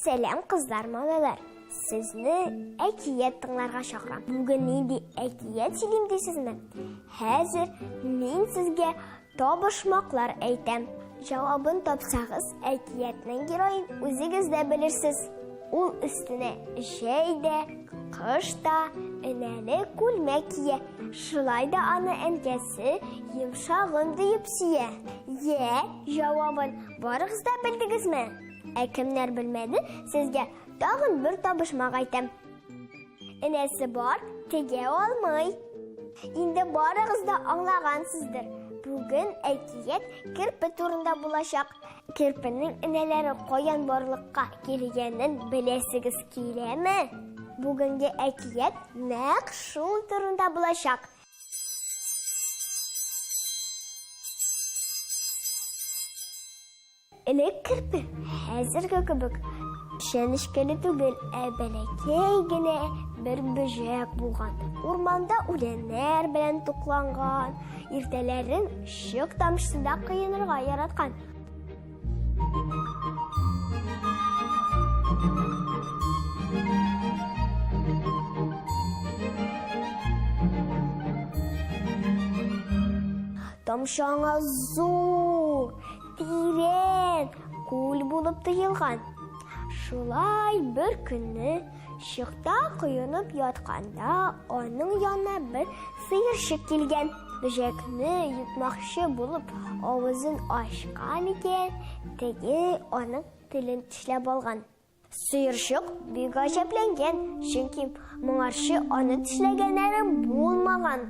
Сәлам, кызлар, малайлар. Сезне әкият тыңларга чакырам. Бүген нинди әкият сөйлим дисезме? Хәзер мин сезгә табышмаклар әйтәм. Җавабын тапсагыз, әкиятнең героен үзегез дә белерсез. Ул өстенә җәй дә, кыш та энәле күлмәк кия. Шулай да аны әнкәсе йомшагым диеп сөя. Йә, җавабын барыгыз да белдегезме? Ә кемнәр белмәде, сезгә тагын бер табышмак әйтәм. Энәсе бар, тегә алмый. Инде барыгыз да аңлагансыздыр. Бүген әкият керпе турында булачак. Керпенең энәләре каян барлыкка килгәнен беләсегез киләме? Бүгенге әкият нәкъ шул турында булачак. Элек керпе хәзерге кебек чәнечкеле түгел, ә бәләкәй генә бер бөҗәк булган. Урманда үләннәр белән тукланган, иртәләрен чык тамчысында коенырга яраткан. Тамчы аңа зур, Тирән күл булып тоелган. Шулай бер көнне чыкта коенып ятканда аның янына бер сыерчык килгән. Бөҗәкне йотмакчы булып авызын ачкан икән, теге аның телен тешләп алган. Сыерчык бик гаҗәпләнгән, чөнки моңарчы аны тешләгәннәре булмаган.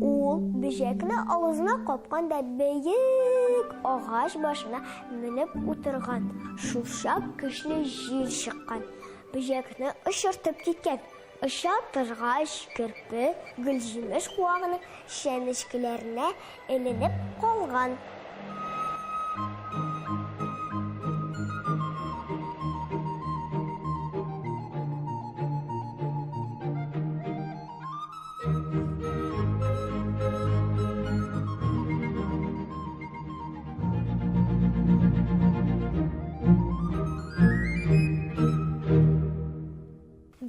Ул бөҗәкне авызына капкан да бөек агач башына менеп утырган. Шулчак көчле җил чыккан, бөҗәкне очыртып киткән. Оча торгач, керпе гөлҗимеш куагының чәнечкеләренә эленеп калган.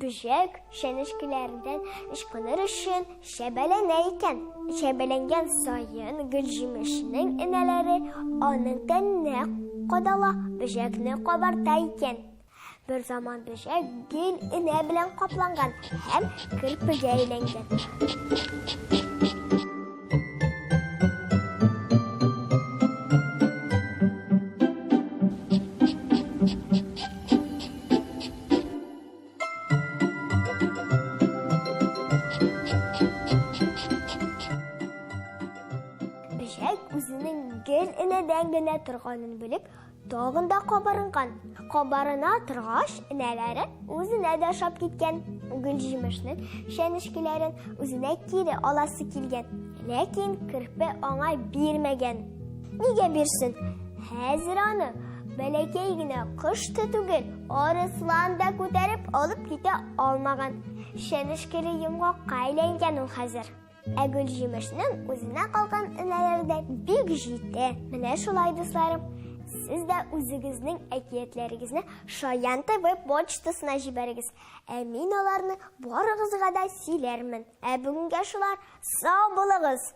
Бөҗәк чәнечкеләрдән ычкыныр өчен чәбәләнә икән. Чәбәләнгән саен гөлҗимешнең энәләре аның тәненә кадала, бөҗәкне кабарта икән. Бер заман бөҗәк гел энә белән капланган һәм керпегә әйләнгән. Бөҗәк үзенең гел энәдән генә торганын белеп, тагын да кабарынган. Кабарына торгач, энәләре үзенә дә ошап киткән. Гөлҗимешнең чәнечкеләрен үзенә кире аласы килгән. Ләкин керпе аңа бирмәгән. Нигә бирсен? Хәзер аны бәләкәй генә кош та түгел, арыслан да күтәреп алып китә алмаган. Чәнечкеле йомгакка әйләнгән ул хәзер. Ә гөлҗимешнең үзенә калган энәләре дә бик җитә. Менә шулай, дусларым, сез дә үзегезнең әкиятләрегезне Шаян ТВ почтасына җибәрегез. Ә мин аларны барыгызга да сөйләрмен. Ә бүгенгә шулар. Сау булыгыз!